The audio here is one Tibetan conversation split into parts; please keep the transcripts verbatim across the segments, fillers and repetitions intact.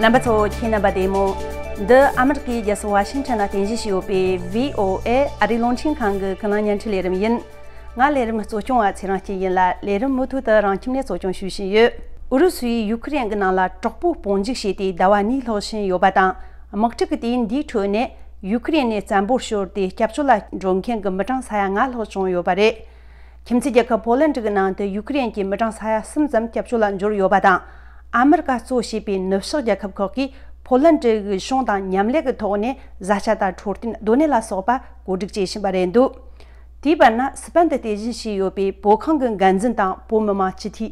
རྣམ་པ་ཚོ་ཁྱེད་རྣམ་པ་བདེ་མོ། འདི་ཨ་མི་རི་ཀའི་རྒྱལ་ས་ཝ་ཤིང་ཊོན་ལ་རྟེན་གཞི་བྱས་ཡོད་པའི་བྷི་ཨོ་ཨེ་ཨ་རིའི་རླུང་འཕྲིན་ཁང་གི་ཀུན་གླེང་བརྙན་འཕྲིན་ལས་རིམ་ཡིན། ང་ལས་རིམ་གཙོ་སྐྱོང་བ་ཚེ་རིང་སྐྱིད་ཡིན་ལ། ལས་རིམ་མུ་མཐུད་དུ་རང་ཁྱིམ་ནས་གཙོ་སྐྱོང་ཞུ་བཞིན་ཡོད། ཨུ་རུ་སུས་ཡུ་ཁུ་རེན་གྱི་ནང་ལ་དྲག་པོའི་དཔུང་འཇུག་བྱས་ཏེ་ཟླ་བ་གཉིས་ལྷག་བཞིན་ཡོད་པ་དང་། དམག་འཁྲུག་གི་དུས་ཡུན་འདིའི་ཁྲོད་ནས་ཡུ་ཁུ་རེན་ནས་བཙན་པོར་ཤོར་ཏེ་སྐྱབས་བཅོལ་ལ་འགྲོ་མཁན་གྱི་མི་གྲངས་ས་ཡ་ལྔ་ལྷག་བྱུང་ཡོད་པ་རེད། ཁྱིམ་མཚེས་རྒྱལ་ཁབ་ཕོ་ལན་ཌི་གི་ནང་དུ་ཡུ་ཁུ་རེན་གྱི་མི་གྲངས་ས་ཡ་གསུམ་ཙམ་སྐྱབས་བཅོལ་ལ་འབྱོར་ཡོད་པ་དང་། ཨ་མི་རི་ཀ་གཙོ་བྱས་པའི་ནུབ་ཕྱོགས་རྒྱལ་ཁབ་ཁག་གིས་ཕོ་ལན་ཌི་གི་གཞུང་དང་མཉམ་ལས་ཀྱི་ཐོག་ནས་བཟའ་བཅའ་དང་འཕྲོད་བསྟེན་སྡོད་གནས་ལ་སོགས་པ་བཀོད་སྒྲིག་བྱེད་བཞིན་པ་རེད་འདུག་དེའི་བར་ན་སི་པན་དུ་རྟེན་གཞི་བྱས་ཡོད་པའི་བོད་ཁང་གི་འགན་འཛིན་དང་བོད་མི་མང་སྤྱི་འཐུས།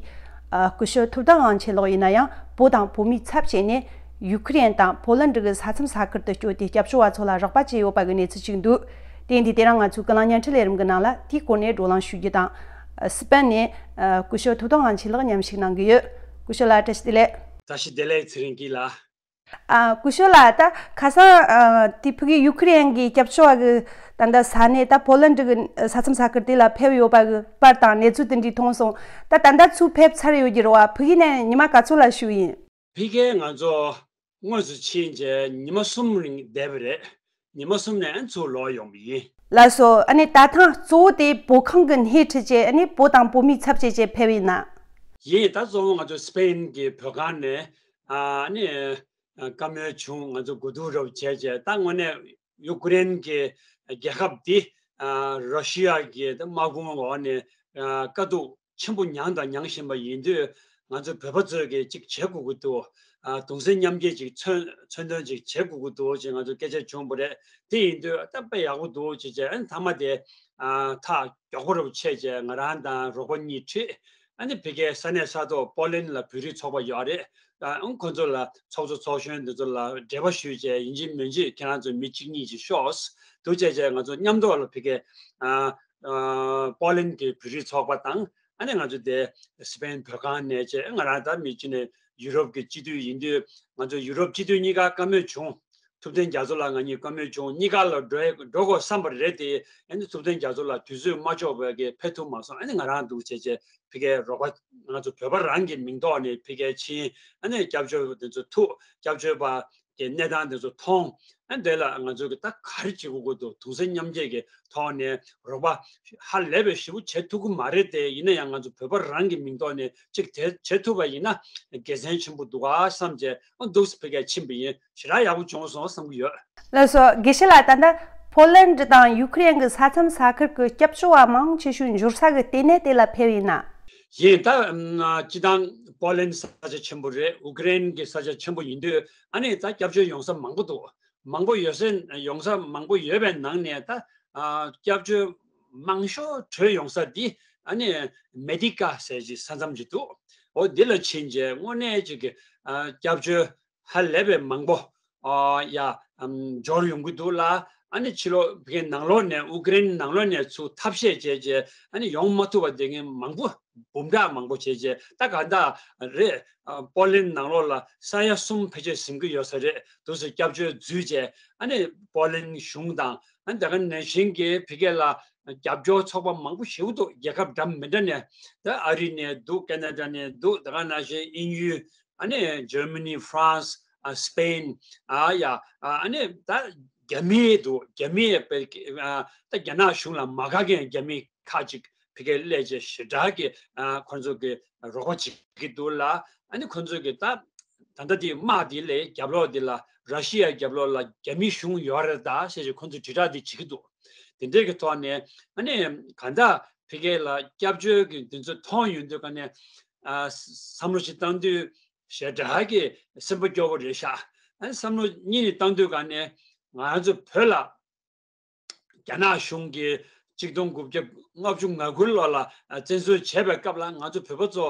ཨ། སྐུ་ཞབས་ཐུབ་བསྟན་དབང་ཆེན་ལགས་ཡིན་ན་ཡང་བོད་དང་བོད་མིའི་ཚབ་བྱས་ནས་ཡུ་ཁུ་རེན་དང་ཕོ་ལན་ཌི་གི་ས་མཚམས་ས་ཁུལ་དུ་བསྐྱོད་དེ་སྐྱབས་བཅོལ་བ་ཚོ་ལ་རོགས་པ་བྱས་ཡོད་པ་གི་གནས་ཚུལ་ཅིག་འདུག་དེ་ཡིན་དུས་དེ་རིང་ང་ཚོའི་ཀུན་གླེང་བརྙན་འཕྲིན་ལས་རིམ་གྱི་ནང་ལ་དེའི་སྐོར་ནས་བགྲོ་གླེང་ཞུ་རྒྱུ་དང་། ཨ། སི་པན་ནས། ཨ། སྐུ་ཞབས་ཐུབ་བསྟན་དབང་ཆེན་ལགས་མཉམ་ཞུགས་གནང་གི་ཡོད། སྐུ་ཞབས་ལགས་བཀྲ་ཤིས་བདེ་ལེགས། བཀྲ་ཤིས་བདེ་ལེགས་ཚེ་རིང་སྐྱིད་ལགས། ཨ། སྐུ་ཞབས་ལགས། ད་ཁ་སང་། ཨ། དེ་ཕ་གི་ཡུ་ཁུ་རེན་གྱི་སྐྱབས་བཅོལ་བ་གི་ད་ལྟ་ས་གནས་ད་ཕོ་ལན་ཌི་གི་ས་མཚམས་ས་ཁུལ་དེ་ལ་ཕེབས་ཡོད་པ་གི་པར་དང་གནས་ཚུལ་དེ་འདྲ་མཐོང་སོང་། ད་ད་ལྟ་ཚུར་ཕེབས་ཚར་ཡོད་ཀྱི་རེད་བ། ཕ་གི་ནས་ཉི་མ་ག་ཚོད་ལ་བཞུགས་ཡིན། ཕ་གིར་ང་ཚོ་དངོས་སུ་ཕྱིན་རྗེས་ཉི་མ་གསུམ་རིང་བསྡད་པ་རེད། ཉི་མ་གསུམ་ནས་ཚུར་ལོག་ཡོང་བ་ཡིན། ལགས་སོ། ཨ་ནི་ད་ཐེངས་གཙོ་བོ་དེ་བོད་ཁང་གི་སྣེ་ཁྲིད་བྱས། ཨ་ནི་བོད་དང་བོད་མིའི་ཚབ་བྱས་བྱས་ཕེབས་ཡིན་ན། ཡིན། ད་གཙོ་བོ་ང་ཚོ་སི་པེན་གྱི་བོད་ཁང་ནས། ཨ་ནི་བཀའ་མོལ་བྱུང་། ང་ཚོ་གོ་བསྡུར་རོབ་བྱས་བྱས། ད་དངོས་གནས་ཡུ་ཀེ་རེན་གྱི་རྒྱལ་ཁབ་འདི་ར་ཤི་ཡ་གི་དམག་དཔུང་འོག་ནས་དཀའ་སྡུག་ཆེན་པོ་མྱངས་དང་མྱངས་བཞིན་པ་ཡིན་དུས། ང་ཚོ་བོད་པ་ཚོས་ཀྱི་ཅིག་བྱེད་དགོས་ཀྱི་འདུག་ཨ། གདུང་སེམས་མཉམ་སྐྱེད་ཅིག་མཚོན་མཚོན་དོན་ཅིག་བྱེད་དགོས་ཀྱི་འདུག་ཅེས་ང་ཚོ་སྐད་ཆ་བྱུང་བ་རེད། དེ་ཡིན་དུས་ད་དཔེ་ཡག་པོ་འདུག་ཅེས་བྱས། ཨ་ནི་མཐའ་མ་དེ། ཨ། ཐག་མགྱོགས་པོ་རུ་ཆད་བྱས་ང་རང་དང་རོགས་པ་གཉིས་ཁྲིད། ཨ་ནི་ཕ་གིའི་ས་གནས་ས་ཐོག་པོ་ལན་ལ་བོད་རིགས་ཚོགས་པ་ཡོད་རེད། ཨ། ཁོང་ཚོ་ལ་ཚོགས་གཙོ་ཚོགས་གཞོན་འདི་ཚོ་ལ་འབྲེལ་བ་ཞུས་བྱས། ཡིན་གཅིག་མིན་གཅིག་ཁྱེད་རང་ཚོ་མི་གཅིག་གཉིས་ཅིག་ཤོག་འདུག་བྱས་བྱས། ང་ཚོ་མཉམ་དུ་ལ་ཕ་གིའི། ཨ། ཨ། པོ་ལན་གྱི་བོད་རིགས་ཚོགས་པ་དང་། ཨ་ནི་ང་ཚོ་དེ་སི་པེན་བོད་ཁང་ནས་བྱས། ང་རང་ད་མི་གཅིག་ནས་ཡུ་རོབ་ཀྱི་སྤྱི་འཐུས་ཡིན་དུས། ང་ཚོ་ཡུ་རོབ་སྤྱི་འཐུས་གཉིས་ཀ་བཀའ་མོལ་བྱུང་། ཐུབ་བསྟན་རྒྱ་མཚོ་ལགས་ང་གཉིས་བཀའ་མོལ་བྱུང་། གཉིས་ཀ་ལ་འགྲོ་འགྲོ་དགོས་བསམ་པ་རེད་དེ། ཨ་ནི་ཐུབ་བསྟན་རྒྱ་མཚོ་ལགས་དུས་ཚོད་མ་ལྕོགས་པའི་གི་ཕེབས་ཐུབ་མ་སོང་། ཨ་ནི་ང་རང་འདུག་བྱས་བྱས་ཕ་གིའི་རོགས་པ། ང་ཚོ་བོད་པ་རང་གི་མིང་ཐོག་ནས་ཕ་གིར་ཕྱིན། ཨ་ནི་སྐྱབས་བཅོལ་བ་དེ་ཚོ་ཐུག་སྐྱབས་བཅོལ་བ་གི་གནས་སྟངས་དེ་ཚོ་མཐོང་། ཨ། དེ་ལ་ང་ཚོ་གི་ད་ག་རེ་བྱེད་དགོས་ཀྱི་འདུག་གདུང་སེམས་མཉམ་སྐྱེད་ཀྱི་ཐོག་ནས་རོགས་པ་ཧ་ལས་པའི་ཞེ་པོ་བྱེད་ཐུབ་ཀྱི་མ་རེད་དེ། ཡིན་ན་ཡང་ང་ཚོ་བོད་པ་རང་གི་མིང་ཐོག་ནས་ཅིག་དེ་བྱེད་ཐུབ་པ་ཡིན་ན་དགེ་མཚན་ཆེན་པོ་འདུག་ག་བསམ་བྱས། ཨ། འདུག་སེ་ཕ་གིར་ཕྱིན་པ་ཡིན། ཞེ་དྲག་ཡག་པོ་བྱུང་སོང་བསམ་གྱི་ཡོད། ལགས་སོ། དགེ་བཤེས་ལགས། ད་ལྟ་ཕོ་ལན་ཌི་དང་ཡུ་ཁུ་རེན་གྱི་ས་མཚམས་ས་ཁུལ་གྱི་སྐྱབས་བཅོལ་བ་མང་ཆེ་ཤོས་འབྱོར་ས་གི་ལྟེ་གནས་དེ་ལ་ཕེབས་ཡིན་ན། ཡིན། ད་སྤྱི་བཏང་པོ་ལན་ས་ཆ་ཆེན་པོ་རེད། ཡུ་ཀེ་རེན་གྱི་ས་ཆ་ཆེན་པོ་ཡིན་དུས། ཨ་ནི་ད་སྐྱབས་བཅོལ་ཡོང་ས་མང་པོ་འདུག་མང་པོ་ཡོད་ས། ཡོང་ས་མང་པོ་ཡོད་པའི་ནང་ནས་ད། ཨ། སྐྱབས་བཅོལ་མང་ཤོས་བྲོས་ཡོང་ས་འདི། ཨ་ནི་མེ་ཏི་ཀ་ཟེར་གྱི་ས་མཚམས་ཅིག་འདུག་འོ་འདི་ལ་ཕྱིན་རྗེས་དངོས་གནས་ཅིག་གི། ཨ། སྐྱབས་བཅོལ་ཧ་ལས་པའི་མང་པོ། ཨ། ཡ། ཨམ། འབྱོར་ཡོང་གི་འདུག་ལ། ཨ་ནི་ཕྱི་ལོགས་ཕ་གིའི་ནང་ལོགས་ནས། ཡུ་ཀེ་རེན་ནང་ལོགས་ནས་ཚུར་ཐབས་ཤེས་བྱས་བྱས། ཨ་ནི་ཡོང་མ་ཐུབ་པ་དེ་ངས་མང་པོ། འབུམ་ཕྲག་མང་པོ་བྱས་བྱས། ད་ག་འདྲ་རེད། ཨ། པོ་ལན་ནང་ལོགས་ལ་ས་ཡ་གསུམ་ཕལ་ཆེར་ཟིན་གྱི་ཡོད་ས་རེད། འདུག་སེ་སྐྱབས་བཅོལ་འཛུལ་བྱས། ཨ་ནི་པོ་ལན་གཞུང་དང་། ཨ་ནི་ད་ག་ནང་བཞིན་གྱི་ཕ་གི་ལ་རྒྱབ་སྐྱོར་ཚོགས་པ་མང་པོ་ཞེ་པོ་འདུག་རྒྱལ་ཁབ་འདྲ་མི་འདྲ་ནས། ད་ཨ་རི་ནས་འདུག་ཁེ་ན་ཌ་ནས་འདུག་ད་ག་ནང་བཞིན་དབྱིན་ཡུལ། ཨ་ནི་ཇར་མ་ནི། ཧྥ་རན་སི། ཨ། སི་པེན། ཨ་ཡ། ཨ་ནི་ད་རྒྱ་མི་འདུག་རྒྱ་མི་བས། ཨ། ད་རྒྱ་ནག་གཞུང་ལ་མ་དགའ་མཁན་རྒྱ་མི་ཁག་ཅིག་ཕ་གིར་སླེབས་བྱས་ཞེ་དྲག་གི། ཨ། ཁོང་ཚོ་གི་རོགས་པ་བྱེད་ཀྱི་འདུག་ལ། ཨ་ནི་ཁོང་ཚོ་གི་ད་ད་ལྟ་དེ་དམག་དེ་ལ་རྒྱབ་ལོགས་དེ་ལ། ར་ཤི་ཡའི་རྒྱབ་ལོགས་ལ་རྒྱ་མི་གཞུང་ཡོད་རེད་ད་ཟེར་བྱས་ཁོང་ཚོས་དྲིལ་བསྒྲགས་དེ་བྱེད་ཀྱི་འདུག་དེ་འདྲའི་གི་ཐོག་ནས། ཨ་ནི་གང་ལྟར་ཕ་གི་ལ་སྐྱབས་བཅོལ་གྱི་འདི་ཚོ་མཐོང་ཡོང་དུས་ག་ནས། ཨ། བསམ་བློ་ཞིག་བཏང་དུས་ཞེ་དྲག་གི་སེམས་པ་སྐྱོ་པོ་རེད་ཤག་ཨ་ནི་བསམ་བློ་གཉིས་ནས་བཏང་དུས་ག་ནས། ང་ཚོ་བོད་ལ་རྒྱ་ནག་གཞུང་གིས་གཅིག་སྟོང་དགུ་བརྒྱ་ལྔ་བཅུ་ང་དགུ་ལོ་ལ་བཙན་འཛུལ་བྱས་པའི་སྐབས་ལ། ང་ཚོ་བོད་པ་ཚོ།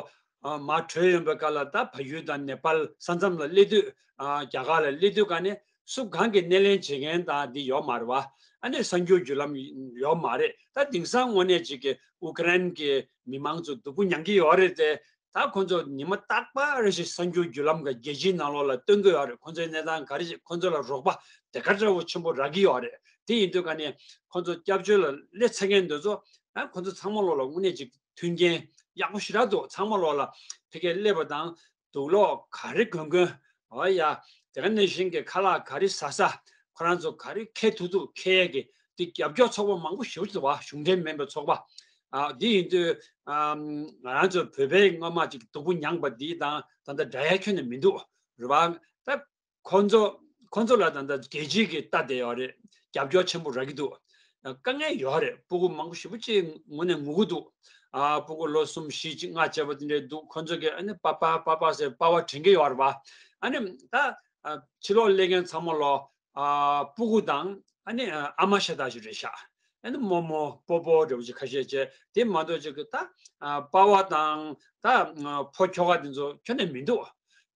ཨ། མར་བྲོས་ཡོང་པའི་སྐབས་ལ། ད་བལ་ཡུལ་དང་ནེ་པཱལ་ས་མཚམས་ལ་སླེབས་དུས། ཨ། རྒྱ་གར་ལ་སླེབས་དུས་ག་ནས་སུ་གང་གི་སྣེ་ལེན་བྱེད་མཁན་དང་འདི་ཡོད་མ་རེད་བ། ཨ་ནི་གསར་འགྱུར་བརྒྱུད་ལམ་ཡོད་མ་རེད། ད་དེང་སང་དངོས་གནས་ཅིག་གི་ཨུ་ཀེ་རན་གྱི་མི་མང་ཚོ་སྡུག་པོ་མྱང་གི་ཡོད་རེད་དེ། ད་ཁོང་ཚོ་ཉི་མ་རྟག་པར་རེ་བཞིན་གསར་འགྱུར་བརྒྱུད་ལམ་གྱི་རྒྱལ་སྤྱིའི་ནང་ལོགས་ལ་སྟོན་གྱི་ཡོད་རེད། ཁོང་ཚོའི་གནས་སྟངས་ག་རེ་བྱེད། ཁོང་ཚོ་ལ་རོགས་པ་དེ་ག་འདྲ་བོ་ཆེན་པོ་རག་གི་ཡོད་རེད། དེ་ཡིན་དུས་ག་ནས་ཁོང་ཚོ་སྐྱབས་བཅོལ་ལ་སླེབས་ཚར་མཁན་འདི་ཚོ། ཨ། ཁོང་ཚོ་ཚང་མ་ལོགས་ལ་དངོས་གནས་ཅིག་མཐུན་རྐྱེན་ཡག་པོ་ཞེ་དྲག་འདུག་ཚང་མ་ལོགས་ལ་ཕ་གིར་སླེབས་པ་དང་། དུག་ལོག་ག་རེ་གོན་གོན། འོ་ཡ། དེ་ག་ནང་བཞིན་གྱི་ཁ་ལག་ག་རེ་ཟ་ས། ཁོ་རང་ཚོ་ག་རེ་འཁྱེར་ཐུབ་ཐུབ་འཁྱེར་ཡས་ཀྱི་དེ་རྒྱབ་སྐྱོར་ཚོགས་པ་མང་པོ་ཞེ་པོ་ཅིག་འདུག་བ། གཞུང་འབྲེལ་མིན་པའི་ཚོགས་པ། ཨ། དེ་ཡིན་དུས། ཨམ། ང་རང་ཚོ་བོད་པའི་སྔོན་མ་ཅིག་སྡུག་པོ་མྱངས་པ་འདི་དང་ད་ལྟ་འདྲ་ཡ་ཁྱོན་ནས་མི་འདུག་རེད་བ། ད་ཁོ་ཚོ་ཁོ་ཚོ་ལ་ད་ལྟ་རྒྱལ་སྤྱིའི་གི་ལྟ་བསྡད་ཡོད་རེད། རྒྱབ་སྐྱོར་ཆེན་པོ་རག་གི་འདུག་དཀའ་ངལ་ཡོད་རེད། སྤུ་གུ་མང་པོ་ཞེ་པོ་ཅིག་ངོས་ནས་ངུ་གི་འདུག་ཨ། སྤུ་གུ་ལོ་གསུམ་བཞི་གཅིག་ལྔ་བྱས་པ་དེ་འདྲས་འདུག་ཁོ་ཚོ་གིས་ཨ་ནི་པ་པ་པ་པ་ཟེར་པ་ཕ་དྲན་གྱི་ཡོད་རེད་བ། ཨ་ནི་ད་ཨ་ཕྱི་ལོགས་སླེབས་མཁན་ཚང་མ་ལོ། ཨ། སྤུ་གུ་དང་ཨ་ནི་ཨ་མ་ཤ་སྟག་ཞིག་རེད་ཤག་ཨ་ནི་རྨོ་མོ་སྤོ་སྤོ་འདྲ་བོ་ཅིག་ཁ་ཤས་བྱས། དེ་མ་གཏོགས་ཅིག་གི་ད་ཨ་པ་ཕ་དང་ད་ཨ་ཕོ་ཁྱོ་ག་དེ་ཚོ་ཁྱོན་ནས་མི་འདུག་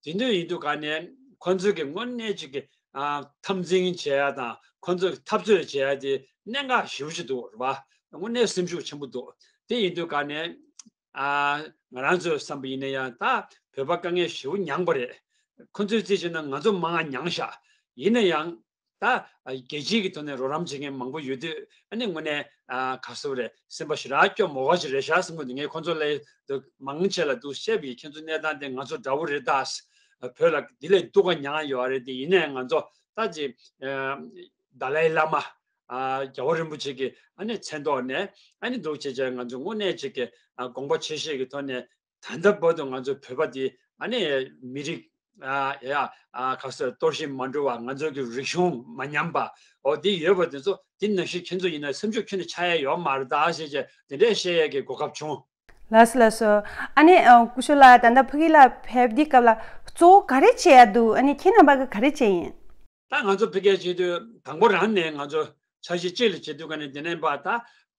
དེ་འདྲ་ཡིན་དུས་ག་ནས་ཁོ་ཚོས་ཀྱི་དངོས་གནས་ཅིག་གི་ཨ་འཐབ་འཛིང་བྱེད་ཡ་དང་ཁོ་ཚོས་འཐབ་རྩོད་བྱེད་ཡ་དེ་གནད་འགག་ཞེ་པོ་ཅིག་འདུག་རེད་བ། དངོས་གནས་སེམས་ཤུགས་ཆེན་པོ་འདུག་དེ་ཡིན་དུས་ག་ནས། ཨ། ང་རང་ཚོས་བསམ་པ་ཡིན་ན་ཡང་ད་བོད་པ་དཀའ་ངལ་ཞེ་པོ་མྱངས་པ་རེད། ཁོ་ཚོས་རྩིས་བྱས་ན་ང་ཚོ་མང་ང་མྱངས་ཤག་ཡིན་ན་ཡང་ད་རྒྱལ་སྤྱིའི་གི་ཐོག་ནས་རོགས་རམ་བྱེད་མཁན་མང་པོ་ཡོད་དུས། ཨ་ནི་དངོས་གནས་ཨ་ག་ཟེར་རེད། སེམས་པ་ཞེ་དྲག་སྐྱོ་མོ་བ་ཞིག་རེད་ཤག་བསམ་གི་འདུག་ངས་ཁོ་ཚོ་ལ་མང་ཆེ་ལ་འདུག་བཤད་པའི་ཁྱེད་ཚོ་གནས་སྟངས་དེ་ང་ཚོ་འདྲ་བོ་རེད་ད། བོད་ལ་འདི་ལས་སྡུག་ག་མྱངས་ཡོད་རེད་དེ། ཡིན་ནའི་ང་ཚོ་ད་ཅི་ཨ་ཏཱ་ལའི་བླ་མ། ཨ། རྒྱལ་བ་རིན་པོ་ཆེ་གི་ཨ་ནི་མཚན་ཐོག་ནས་ཨ་ནི་འདུག་བྱས་བྱས་ང་ཚོ་དངོས་གནས་ཅིག་གི་ཨ་དགོངས་པ་ཆེ་བཞེས་ཀྱི་ཐོག་ནས་ད་ལྟ་བར་དུ་ང་ཚོ་བོད་པ་འདི་ཨ་ནི་མི་རིགས་ཨ་ཡ་ཨ་ག་ཟེར་གཏོར་བཤིག་མ་འགྲོ་བ། ང་ཚོ་གི་རིག་གཞུང་མ་ཉམས་པ། འོ་འདི་ཡོད་པ་དེ་ཚོ་འདི་ནང་བཞིན་ཁྱེད་ཚོ་ཡིན་ན་སེམས་ཤུགས་ཁྱོན་ནས་ཆག་ཡ་ཡོད་མ་རེད་ད་ཞེས་བྱས་དེ་འདྲས་བཤད་ཡས་ཀྱི་གོ་སྐབས་བྱུང་། ལགས་སོ་ལགས་སོ། ཨ་ནི་ཨ་སྐུ་ཞབས་ལགས་ད་ལྟ་ཕ་གི་ལ་ཕེབས་དུས་སྐབས་ལ་གཙོ་བོ་ག་རེ་བྱེད་ཡ་འདུག་ཨ་ནི་ཁྱེད་རྣམ་པ་གི་ག་རེ་བྱས་ཡིན། ད་ང་ཚོ་ཕ་གིར་བྱེད་དུས་དང་པོ་རང་ནས་ང་ཚོ་འཆར་གཞི་གཅིག་ལ་བྱེད་དུས་ག་ནས་དེ་ནས་ཕར་ད་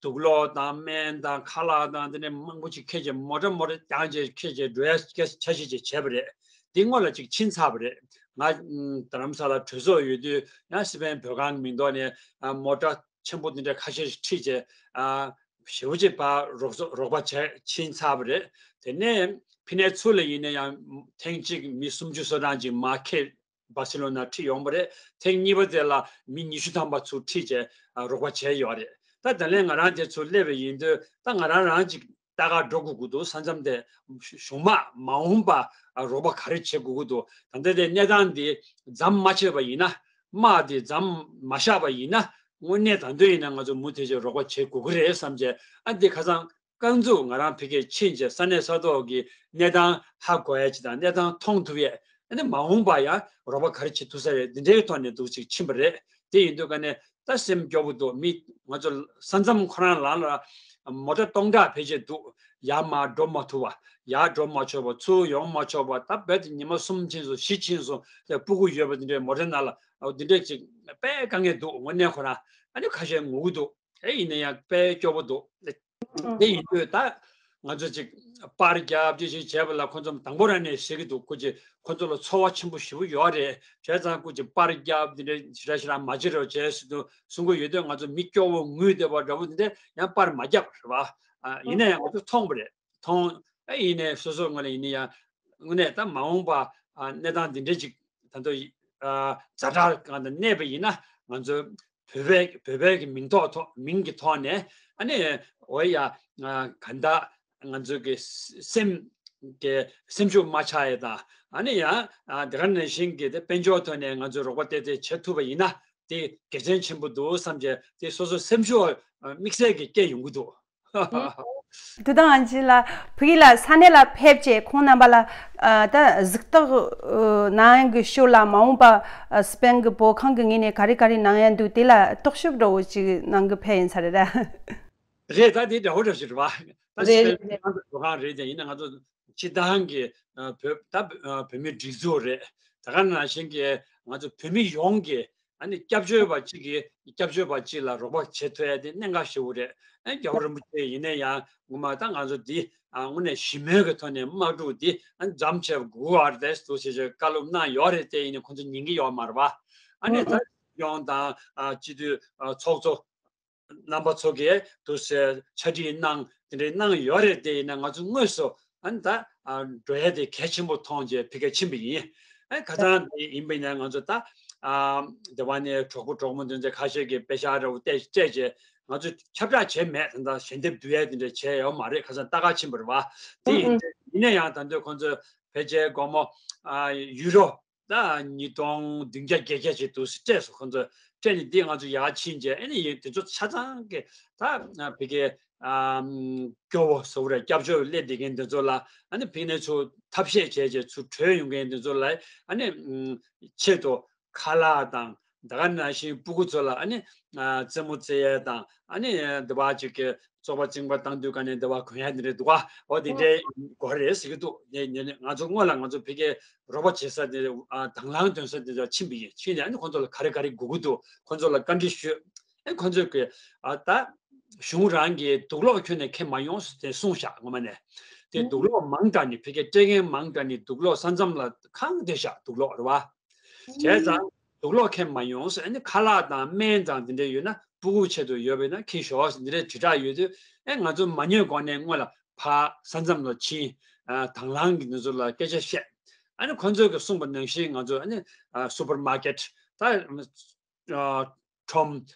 དུག་ལོག་དང་སྨན་དང་ཁ་ལག་དང་དེ་ནས་མང་པོ་ཅིག་འཁྱེར་བྱས་མོ་ཊ་མོ་ཊ་རྐྱང་བྱས་འཁྱེར་བྱས་འགྲོ་ཡ་འཆར་གཞི་ཅིག་བྱས་པ་རེད། དེ་སྔོན་ལ་ཅིག་ཕྱིན་ཚར་བ་རེད། ང་རྡ་རམ་ས་ལ་གྲོས་ཚོགས་ཡོད་དུས་ཡང་སི་པན་བོད་ཁང་གི་མིང་ཐོག་ནས་ཨ་མོ་ཊ་ཆེན་པོ་དེ་འདྲ་ཁ་ཤས་ཤིག་ཁྲིད་བྱས། ཨ་ཞེ་པོ་ཅིག་ཕར་རོགས་རོགས་པ་བྱས་ཕྱིན་ཚར་བ་རེད། དེ་ནས་ཕི་ནས་ཚུར་ལ་ཡིན་ན་ཡང་ཐེངས་གཅིག་མི་སུམ་ཅུ་སོ་གྲངས་ཅིག་མར་ཁྱེར། སྦར་སེ་ལོ་ན་ཁྲིད་ཡོང་བ་རེད། ཐེངས་གཉིས་པ་དེ་ལ་མི་ཉི་ཤུ་ཐམ་པ་ཚུར་ཁྲིད་བྱས་ཨ་རོགས་པ་བྱས་ཡོད་རེད། ད་ད་ལན་ང་རང་དེ་ཚུར་སླེབས་པ་ཡིན་དུས་ད་ང་རང་རང་ཅིག་ལྟ་ག་འགྲོ་དགོས་ཀྱི་འདུག་ས་མཚམས་དེ་གཞུང་མང་མ་འོངས་པ་ཨ་རོགས་པ་ག་རེ་བྱེད་དགོས་ཀྱི་འདུག་ད་ལྟ་དེ་གནས་སྟངས་འདི་མཚམས་མ་ཆད་པ་ཡིན་ན། དམག་འདི་མཚམས་མ་བཞག་པ་ཡིན་ན། དངོས་གནས་ད་དུང་ཡིན་ན་ང་ཚོ་མུ་མཐུད་བྱས་རོགས་པ་བྱེད་དགོས་ཀྱི་རེད་བསམ་བྱས། ཨ་འདི་ཁ་སང་རྐང་འཛུགས་ང་རང་ཕ་གིར་ཕྱིན་བྱས་ས་གནས་ས་ཐོག་གི་གནས་སྟངས་ཧ་གོ་ཡ་ཅིག་དང་གནས་སྟངས་མཐོང་ཐུབ་ཡས། ཨ་ནི་མ་འོངས་པ་ཡང་རོགས་པ་ག་རེ་བྱེད་ཐུབ་ས་རེད། འདི་འདྲའི་ཐོག་ནས་འདུག་ཅིག་ཕྱིན་པ་རེད། དེ་ཡིན་དུས་ཀ་ནས་ད་སེམས་སྐྱོ་པོ་འདུག་མི་ང་ཚོ་ས་མཚམས་ཁོ་རང་ལ་ལ་མོ་ཊ་སྟོང་ཕྲག་ཕལ་ཆེར་འདུག་ཡར་མར་འགྲོ་མ་ཐུབ་པ། ཡར་འགྲོ་མ་ཆོག་པ། ཚུར་ཡོང་མ་ཆོག་པ། ད་རྦད་དེ་ཉི་མ་གསུམ་ཕྱིན་སོང་། བཞི་ཕྱིན་སོང་། དེ་སྤུ་གུ་ཡོད་པ་འདི་འདྲའི་མོ་ཊ་ནང་ལ་འདི་འདྲའི་ཅིག་དཔེ་དཀའ་ངལ་འདུག་དངོས་གནས་ཁོ་རང་ཨ་ནི་ཁ་ཤས་ངུ་གི་འདུག་དེ་ཡིན་ན་ཡང་དཔེ་སྐྱོ་པོ་འདུག་དེ་ཡིན་དུས་ད་ང་ཚོ་ཅིག་པར་རྒྱབ་ཅིག་ཅིག་བྱས་པ་ལ་ཁོ་ཚོ་དང་པོ་རང་ནས་ཟེར་གི་འདུག་ཁོ་ཅིག་ཁོ་ཚོ་ལ་ཚོར་བ་ཆེན་པོ་ཞེ་པོ་ཡོད་རེད། བྱས་ཙང་ཁོ་ཅིག་པར་རྒྱབ་འདི་འདྲ་ཞེ་དྲག་ཞེ་དྲག་མ་བྱེད་རོགས་བྱས་ཟེར་དུས་གསུང་གི་ཡོད་དུས་ང་ཚོ་མི་སྐྱོ་བོ་ངུས་བསྡད་པ་འདྲ་པོ་འདི་འདྲ་ཡང་པར་མ་རྒྱབ་རེད་བ། ཨ་ཡིན་ན་ཡང་ང་ཚོ་མཐོང་བ་རེད། མཐོང་། ཨ་ཡིན་ནའི་སོ་སོ་ངོས་ནས་ཡིན་ན་ཡང་དངོས་གནས་ད་མ་འོངས་པ་ཨ་གནས་སྟངས་འདི་འདྲ་ཅིག་ད་དུང་ཨ་ཛ་དྲག་གང་དུ་གནས་པ་ཡིན་ན་ང་ཚོ་བོད་པའི་བོད་པའི་གི་མིང་ཐོག་ཐོག་མིང་གི་ཐོག་ནས་ཨ་ནི་འོ་ཡ་ཨ་གང་ལྟར་ང་ཚོ་གི་སེམས་ཀྱི་སེམས་ཤུགས་མ་ཆག་ཡས་དང་། ཨ་ནི་ཡང་ཨ་དེ་ག་ནང་བཞིན་གྱི་དེ་དཔལ་འབྱོར་ཐོག་ནས་ང་ཚོས་རོགས་པ་ཏན་ཏན་བྱེད་ཐུབ་པ་ཡིན་ན་དེ་དགེ་མཚན་ཆེན་པོ་འདུག་བསམ་བྱས་དེ་སོ་སོ་སེམས་ཤུགས་ཨ་དམིགས་བསལ་གྱི་སྐྱེ་ཡོང་གི་འདུག་དེ་དང་ཨང་ཅི་ལགས་ཕ་གི་ལ་ས་གནས་ལ་ཕེབས་བྱས་ཁོང་རྣམ་པ་ལ་ཨ་ད་གཟིགས་རྟོག་ཨ་གནང་ཡག་གི་ཞོར་ལ་མ་འོངས་པ་ཨ་སི་པན་གྱི་བོད་ཁང་གི་ངོས་ནས་ག་རེ་ག་རེ་གནང་ཡག་འདུག་དེ་ལ་རྟོག་ཞིབ་འདྲ་བོ་ཅིག་གནང་གི་ཕེབས་ཡིན་ས་རེད་ར། རེད། ད་དེ་འདྲ་བོ་འདྲ་ཞིག་རེད་བ། ད་རེད་སི་པན་རེད་རེད། ཁང་གི་བོད་ཁང་རེད་དེ། ཡིན་ན་ང་ཚོ་སྤྱིར་བཏང་གི་ཨ་བོད་ད་ཨ་བོད་མིའི་སྒྲིག་འཛུགས་རེད། ད་ག་ནང་བཞིན་གྱི་ང་ཚོ་བོད་མི་ཡོངས་ཀྱི་ཨ་ནི་སྐྱབས་བཅོལ་བ་གཅིག་གིས་སྐྱབས་བཅོལ་བ་གཅིག་ལ་རོགས་པ་བྱེད་ཐུབ་ཡ་དེ་གནད་འགག་ཞེ་པོ་རེད། ཨ་རྒྱལ་བ་རིན་པོ་ཆེ་ཡིན་ན་ཡང་ངོ་མ་ད་ང་ཚོ་འདི་ཨ་དངོས་གནས་ཞི་མོལ་གྱི་ཐོག་ནས་དམག་འཁྲུག་འདི་ཨ་མཚམས་ཆད་དགོས་པ་རེད་འདུག་ཞེས་བཀའ་སློབ་གནང་ཡོད་རེད་དེ། ཡིན་ནའི་ཁོང་ཚོ་ཉན་གྱི་ཡོད་མ་རེད་བ། ཨ་ནི་ད་ཡོངས་དང་ཨ་སྤྱི་འཐུས་ཨ་ཚོགས་གཙོ་རྣམ་པ་ཚོ་གིས་དུ་ཟེར་ཕྱག་བྲིས་གནང་དེ་འདྲའི་གནང་ཡོད་རེད་དེ། ཡིན་ན་ང་ཚོ་དངོས་སུ་ཨ་ནི་ད་ཨ་འགྲོ་ཡ་དེ་གལ་ཆེན་པོ་མཐོང་རྗེས་ཕ་གིར་ཕྱིན་པ་ཡིན། ཨ་ཁ་སང་དེ་ཡིན་པ་ཡིན་ན་ང་ཚོ་ད་ཨ་དེ་བ་ནས་གྲོགས་པོ་གྲོགས་མོ་དེ་ཚོ་ཁ་ཤས་ཀྱིས་དཔེ་ཤག་འདྲ་བོ་སྤྲད་སྤྲད་རྗེས་ང་ཚོ་ཁྱབ་བསྒྲགས་བྱས་མེད། ད་ལྟ་ཞལ་འདེབས་བསྡུ་ཡ་དེ་འདྲ་བྱས་ཡོད་མ་རེད། ཁ་སང་ལྟ་ག་ཕྱིན་པ་རེད་བ། དེ་ཡིན་ཡིན་ན་ཡང་ད་དུང་ཁོང་ཚོ་ཕལ་ཆེར་དགོང་མོ་ཨ་ཡུ་རོ། ད་ཉིས་སྟོང་བདུན་བརྒྱ་བརྒྱད་བརྒྱ་ཅིག་འདུག་སེ་སྤྲད་སོང་། ཁོང་ཚོས་སྤྲད་ནས་འདི་ང་ཚོ་ཡར་ཕྱིན་བྱས། ཨ་ནི་ཡིན་དེ་ཚོ་ཆ་ཚང་གི་ད་ཕ་གི་ཨམ་སྐྱོ་བོ་ཟེར་བ་རེད། སྐྱབས་བཅོལ་སླེབས་བསྡད་མཁན་དེ་ཚོ་ལ། ཨ་ནི་ཕ་གི་ནས་ཚུར་ཐབས་ཤེས་བྱས་བྱས་ཚུར་བྲོས་ཡོང་མཁན་དེ་ཚོ་ལ། ཨ་ནི་ཨམ་ཆེད་དུ་ཁ་ལག་དང་། ད་ག་ནང་བཞིན་སྤུ་གུ་ཚོ་ལ་ཨ་ནི་ཨ་རྩེད་མོ་རྩེ་ཡས་དང་། ཨ་ནི་འདི་བ་ཅིག་གི་བཙོག་པ་རྩིང་པ་བཏང་དུས་ག་ནས་འདི་བ་གོན་ཡས་འདི་འདྲ་འདུག་ག་འོ་དེ་འདྲའི་དགོས་རེད་ཟེར་གྱི་འདུག་ནས་ནས་ནས་ང་ཚོ་སྔོན་ལ་ང་ཚོ་ཕ་གིའི་རོགས་པ་བྱེད་ས་དེ། ཨ་དང་བླངས་འདོན་ས་དེ་ཚོ་ཕྱིན་པ་ཡིན། ཕྱིན་ནས་ཨ་ནི་ཁོང་ཚོ་ལ་ག་རེ་ག་རེ་དགོས་ཀྱི་འདུག་ཁོང་ཚོ་ལ་བཀའ་འདྲི་ཞུས། ཨ་ཁོང་ཚོས་ཀྱི་ཨ་ད་གཞུང་རང་གིས་དུག་སློག་ཁྱོན་ནས་འཁྱེར་མ་ཡོང་ཟེར་ཏེ་གསུངས་ཤག་ངོ་མ་ནས། དེ་དུག་སློག་མང་དྲགས་ནས། ཕ་གིའི་སྤྲད་མཁན་མང་དྲགས་ནས་དུག་སློག་ས་མཚམས་ལ་གང་བསྡད་ཤག་དུག་སློག་རེད་བ། བྱས་ཙང་དུག་སློག་འཁྱེར་མ་ཡོང་ཟེར། ཨ་ནི་ཁ་ལག་དང་སྨན་དང་དེ་འདྲ་ཡོད་ན། སྤུ་གུ་ཆེད་དུ་ཡོད་པ་ཡིན་ན་འཁྱེར་ཤོག་ཟེར་འདི་འདྲའི་དྲིལ་བསྒྲགས་ཡོད་དུས། ཨེ་ང་ཚོ་མ་ཉོས་གོང་ནས་སྔོན་ལ་ཕར་ས་མཚམས་ལ་ཕྱིན། ཨ་དང་བླངས་ཀྱི་འདི་ཚོ་ལ་སྐད་ཆ་བཤད། ཨ་ནི་ཁོང་ཚོས་ཀྱི་གསུངས་པ་ནང་བཞིན་ང་ཚོ་ཨ་ནི་ཨ་སུ་པར་མར་ཀེཊ་ད་ཨ་ཁྲོམ་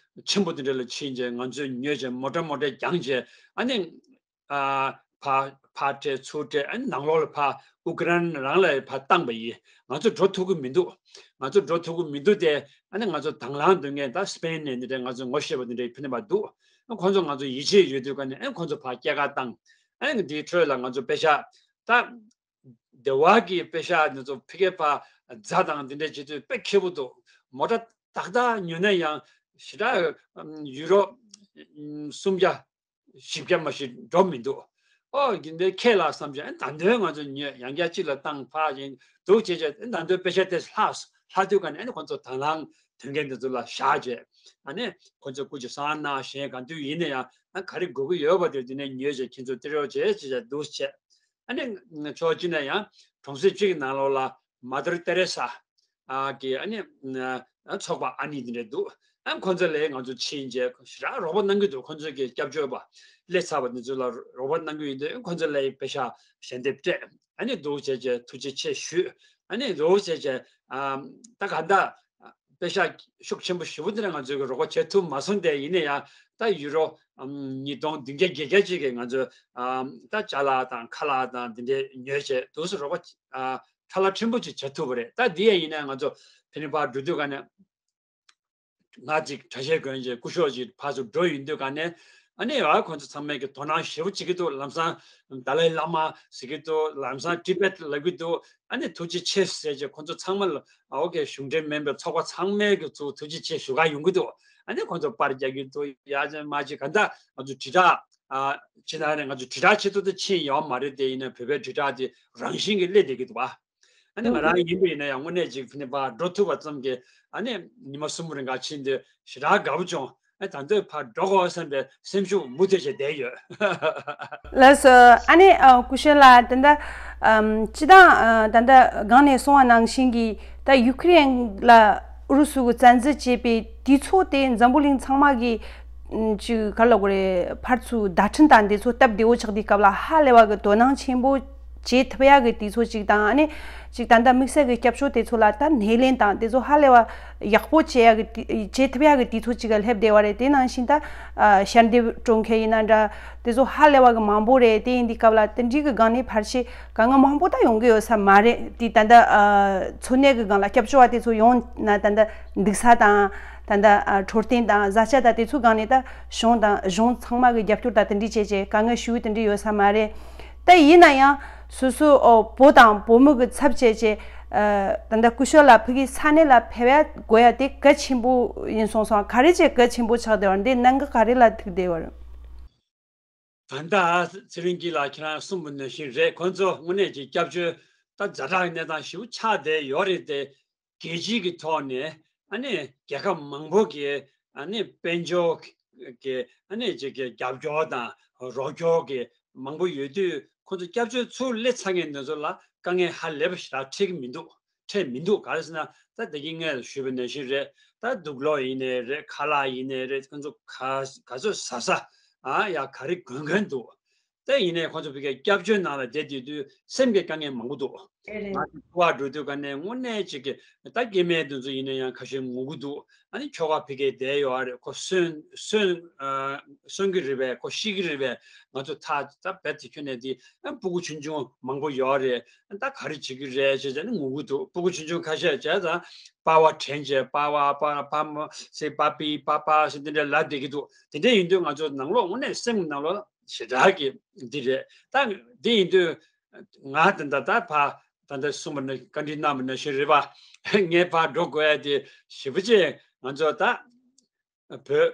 ཆེན་པོ་དེ་འདྲ་ལ་ཕྱིན་བྱས། ང་ཚོས་ཉོས་བྱས་མོ་ཊ་མོ་ཊ་བརྒྱངས་བྱས། ཨ་ནི་ཨ་ཕར་ཕར་སྤྲད་ཚུར་སྤྲད། ཨ་ནི་ནང་ལོགས་ལ་ཕར་ཨུ་ཀེ་རན་རང་ལ་ཕར་བཏང་པ་ཡིན། ང་ཚོ་འགྲོ་ཐུབ་ཀྱི་མི་འདུག་ང་ཚོ་འགྲོ་ཐུབ་ཀྱི་མི་འདུག་སྟེ། ཨ་ནི་ང་ཚོ་དང་བླངས་འདོན་མཁན་ད་སི་པེན་ནས་འདི་འདྲའི་ང་ཚོ་ངོ་ཤེས་པ་འདི་འདྲའི་ཕུ་ནུ་བ་འདུག་ཨ་ཁོང་ཚོ་ང་ཚོ་ཡིད་ཆེས་ཡོད་དུས་ག་ནས་ཨ་ཁོང་ཚོ་ཕར་སྐྱེལ་ག་བཏང་། ཨ་ནི་འདིའི་ཁྲོད་ལ་ང་ཚོ་པེ་ཤག་ད་སྡེ་བ་གི་པེ་ཤག་འདི་ཚོ་ཕ་གིར་ཕར་རྫ་དང་འདི་འདྲ་བྱེད་དུས་དཔེ་ཁེ་པོ་འདུག་མོ་ཊ་ཏག་ཏག་ཉོས་ན་ཡང་ཞེ་དྲག་ཡུ་རོ་སུམ་བརྒྱ་བཞི་བརྒྱ་མ་ཞིག་འགྲོ་མི་འདུག་ཨོ་རྒྱུན་ལྡན་ཁེ་ལ་བསམ་བྱས། ཨ་ད་དུང་ང་ཚོ་ཉོས། ཡང་བསྐྱར་གཅིག་ལ་བཏང་ཕར་ཡིན་འདུག་བྱས་བྱས། ཨ་ད་དུང་པེ་ཤག་དེ་ལྷག་ལྷག་དུས་ག་ནས་ཨ་ནི་ཁོང་ཚོ་དང་བླངས་དོན་མཁན་དེ་ཚོ་ལ་བཞག་བྱས། ཨ་ནི་ཁོང་ཚོ་སྐུ་མཁྱེན་བཟང་ན་གཞན་ག་དུས་ཡིན་ན་ཡང་ཨ་ག་རེ་དགོས་ཀྱི་ཡོད་པ་དེ་དེ་ནས་ཉོས་བྱས་ཁྱེད་ཚོ་སྟེར་རོགས་བྱས་བྱས་བྱས་འདུག་བྱས། ཨ་ནི་ཕྱོགས་གཅིག་ནས་ཡང་གྲོང་གསེབ་གཅིག་གི་ནང་ལོགས་ལ་མ་དར་ཏེ་རེ་ས་ཨ་གི་ཨ་ནི་ཨ་ཚོགས་པ་ཨ་ནི་དེ་འདྲ་འདུག་ཨ་ཁོང་ཚོ་ལ་ང་ཚོ་ཕྱིན་བྱས་ཞེ་དྲག་རོགས་པ་གནང་གི་འདུག་ཁོང་ཚོ་གི་སྐྱབས་བཅོལ་བ་སླེབས་ཚར་བ་དེ་ཚོ་ལ་རོགས་པ་གནང་གི་ཡོད་དུས་ཁོང་ཚོ་ལ་པེ་ཤག་ཞལ་འདེབས་སྤྲད། ཨ་ནི་འདུག་བྱས་བྱས་ཐུགས་རྗེ་ཆེ་ཞུས། ཨ་ནི་འདུག་བྱས་བྱས་ཨ་ད་ག་ད་པེ་ཤག་ཤུགས་ཆེན་པོ་ཞེ་པོ་དེ་འདྲ་ང་ཚོས་གི་རོགས་པ་བྱེད་ཐུབ་མ་སོང་སྟེ། ཡིན་ན་ཡང་ད་ཡུ་རོ་ཨམ་ཉིས་སྟོང་བདུན་བརྒྱ་བརྒྱད་བརྒྱ་ཅིག་གི་ང་ཚོས་ཨམ་ད་ཅ་ལག་དང་ཁ་ལག་དང་འདི་འདྲའི་ཉོས་བྱས་འདུག་སེ་རོགས་པ་ཨ་ཁྲ་ལ་ཕྲན་བུ་ཅིག་བྱེད་ཐུབ་པ་རེད། ད་འདི་ཡང་ཡིན་ན་ང་ཚོ་ཕ་གིར་ཕར་འགྲོ་དུས་ག་ནས་ང་ཅིག་གྲྭ་ཆས་གོན་བྱས་སྐུ་ཞབས་ཅིག་ཕར་ཚུར་འགྲོ་ཡོང་དུས་ག་ནས་ཨ་ནི་ཨ་ཁོང་ཚོ་ཚང་མས་ཀྱི་དོ་སྣང་ཞེ་པོ་བྱེད་ཀྱི་འདུག་ལམ་སང་ཏཱ་ལའི་བླ་མ་ཟེར་གྱི་འདུག་ལམ་སང་ཊི་བེཊ་ལབ་ཀྱི་འདུག་ཨ་ནི་ཐུགས་རྗེ་ཆེ་ཟེར་བྱས་ཁོང་ཚོ་ཚང་མ་ལ་ཨོ་ཀེ་གཞུང་འབྲེལ་མིན་པའི་ཚོགས་པ་ཚང་མས་ཀྱི་ཚུར་ཐུགས་རྗེ་ཆེ་ཞུ་ག་ཡོང་གི་འདུག་ཨ་ནི་ཁོང་ཚོ་པར་རྒྱག་གི་འདུག་ཡ་ཅན་མ་ཅིག་ག་འདྲ་ང་ཚོ་དྲིལ་བསྒྲགས་ཨ་ཅི་ན་རེ་ང་ཚོ་དྲིལ་བསྒྲགས་བྱེད་ཐུབ་དུ་ཕྱིན་ཡོད་མ་རེད་དེ། ཡིན་ན་བོད་པའི་དྲིལ་བསྒྲགས་དེ་རང་བཞིན་གྱིས་སླེབས་བསྡད་ཀྱི་འདུག་བ། ཨ་ནི་ང་རང་ཡིན་པ་ཡིན་ན་ཡང་དངོས་གནས་ཅིག་ཕ་གིར་ཕར་འགྲོ་ཐུབ་པ་ཙམ་གྱིས་ཨ་ནི་ཉི་མ་གསུམ་རིང་ག་ཕྱིན་དུས་ཞེ་དྲག་དགའ་པོ་བྱུང་། ཨ་ད་འདོད་ཕར་འགྲོ་དགོས་བསམ་པའི་སེམས་ཤུགས་མུ་མཐུད་བྱས་བསྡད་ཡོད། ལགས་སོ། ཨ་ནི་ཨ་སྐུ་ཞབས་ལགས་ད་ལྟ་ཨམ་སྤྱི་བཏང་ཨ་ད་ལྟ་སྒང་ནས་གསུངས་པ་ནང་བཞིན་གྱི་ད་ཡུ་ཁུ་རེན་ལ་ཨུ་རུ་སུ་གིས་བཙན་འཛུལ་བྱས་པའི་དུས་ཚོད་དེ་འཛམ་བུ་གླིང་ཚང་མ་གིས་ཨམ་ཅིག་ག་རེ་ལབ་དགོས་རེད། ཕར་ཚུར་བརྡ་འཕྲིན་དང་དེ་ཚོ་སྟབས་བདེ་བོ་ཆགས་དུས་སྐབས་ལ་ཧ་ལས་པ་གི་དོ་སྣང་ཆེན་པོ་བྱེད་ཐུབ་ཡག་གི་དུས་ཚོད་ཅིག་དང་། ཨ་ནི་ཅིག་ད་ལྟ་དམིགས་བསལ་གྱི་སྐྱབས་བཅོལ་དེ་ཚོ་ལ་ད་སྣེ་ལེན་དང་དེ་ཚོ་ཧ་ལས་པ་ཡག་པོ་བྱེད་ཡག་གི་དུས་བྱེད་ཐུབ་ཡག་གི་དུས་ཚོད་ཅིག་ག་སླེབས་བསྡད་པ་རེད། དེ་ནང་བཞིན་ད་ཨ་ཞལ་འདེབས་སྤྲོད་མཁན་ཡིན་ན་འདྲ། དེ་ཚོ་ཧ་ལས་པ་གི་མང་པོ་རེད། དེ་ཡིན་དུས་སྐབས་ལ་དེ་འདྲའི་གི་སྒང་ནས་ཕལ་ཆེར་དཀའ་ངལ་མང་པོ་ད་ཡོང་གི་ཡོད་ས་མ་རེད། དེ་ད་ལྟ་ཨ་འཚོ་གནས་གི་སྒང་ལ་སྐྱབས་བཅོལ་བ་དེ་ཚོ་ཡོང་ན་ད་ལྟ་འདུག་ས་དང་ད་ལྟ་ཨ་འཕྲོད་བསྟེན་དང་བཟའ་བཅའ་དང་དེ་ཚོའི་སྒང་ནས་ད་གཞུང་དང་གཞུང་ཚང་མ་གི་རྒྱབ་སྐྱོར་དང་དེ་འདྲ་བྱས་བྱས་དཀའ་ངལ་ཞེ་པོ་དེ་འདྲ་ཡོད་ས་མ་རེད། ད་ཡིན་ན་ཡང་སོ་སོ་ཨོ་བོད་དང་བོད་མི་གི་ཚབ་བྱས་བྱས་ཨ་ད་ལྟ་སྐུ་ཞབས་ལགས་ཕ་གིའི་ས་གནས་ལ་ཕེབས་ཡ་དགོས་ཡ་དེ་གལ་ཆེན་པོ་ཡིན་སོང་སོང་། ག་རེ་བྱས་གལ་ཆེན་པོ་ཆགས་བསྡད་པ་རེད། འདི་གནད་འགག་ག་རེ་ལ་ཐུག་བསྡད་པ་རེད། ད་ལྟ་ཚེ་རིང་སྐྱིད་ལགས་ཁྱེད་རང་གསུངས་པ་ནང་བཞིན་རེད། ཁོང་ཚོ་དངོས་གནས་ཀྱི་སྐྱབས་བཅོལ་ད་ཛ་དྲག་གི་གནས་སྟངས་ཞེ་པོ་ཆགས་བསྡད་ཡོད་རེད་དེ། རྒྱལ་སྤྱིའི་གི་ཐོག་ནས་ཨ་ནི་རྒྱལ་ཁབ་མང་པོ་གིས་ཨ་ནི་དཔལ་འབྱོར་གི་ཨ་ནི་ཅིག་གི་རྒྱབ་སྐྱོར་དང་རོགས་སྐྱོར་གི་མང་པོ་ཡོད་དུས། ཁོང་ཚོ་སྐྱབས་བཅོལ་ཚུར་སླེབས་ཚར་མཁན་དེ་ཚོ་ལ་དཀའ་ངལ་ཧ་ལས་པ་ཞེ་དྲག་འཕྲད་ཀྱི་མི་འདུག་འཕྲད་མི་འདུག་ག་རེ་ཟེར་ན་ད་དེ་གི་སྔོན་ཞུས་པ་ནང་བཞིན་རེད། ད་དུག་སློག་ཡིན་ནའི་རེད། ཁ་ལག་ཡིན་ནའི་རེད། ཁོང་ཚོ་ག་ག་ཚོད་ཟ་ས་ཨ་ཡ་ག་རེ་གོན་གོན་འདུག་ད་ཡིན་ནའི་ཁོང་ཚོ་ཕ་གིའི་སྐྱབས་བཅོལ་ནང་ལ་བསྡད་དུས་དུས་སེམས་ཀྱི་དཀའ་ངལ་མང་པོ་འདུག་ཨེ་རེད། ང་ཚོ་འཚོ་བ་འགྲོ་དུས་ག་ནས་དངོས་གནས་ཅིག་གི་ད་སྐྱེ་དམན་དེ་ཚོ་ཡིན་ན་ཡང་ཁ་ཤས་ངུ་གི་འདུག་ཨ་ནི་ཁྱོ་ག་ཕ་གིར་བསྡད་ཡོད་རེད། ཁོ་གསོན་གསོན་ཨ་གསོན་གྱི་རེད་པས། ཁོ་ཤི་གི་རེད་པས། ང་ཚོ་ཐག་ད་རྦད་དེ་ཁྱོན་ནས་དེ་ཨ་སྤུ་གུ་ཆུང་ཆུང་མང་པོ་ཡོད་རེད། ད་ག་རེ་བྱེད་ཀྱི་རེད་ཅེས་བྱས་ནས་ངུ་གི་འདུག་སྤུ་གུ་ཆུང་ཆུང་ཁ་ཤས་བྱས་ཙང་པ་ཝ་དྲན་བྱས་པ་ཝ་པ་པ་མ་སི་པ་པི་པ་པ་སི་དེ་འདྲ་ལབ་བསྡད་ཀྱི་འདུག་དེ་འདྲ་ཡིན་དུས་ང་ཚོ་ནང་ལོགས་དངོས་གནས་སེམས་ཀྱི་ནང་ལོགས་ཞེ་དྲག་གི་འདི་རེད། ད་འདི་ཡིན་དུས་ང་ད་ད་ད་ཕ་ད་ད་གསུངས་པ་ནི་བཀའ་འདྲི་གནང་བ་ནང་བཞིན་རེད་པ། ངས་ཕར་འགྲོ་དགོས་ཡ་དེ་ཞེ་པོ་ཅིག་ང་ཚོ་ད་བོད་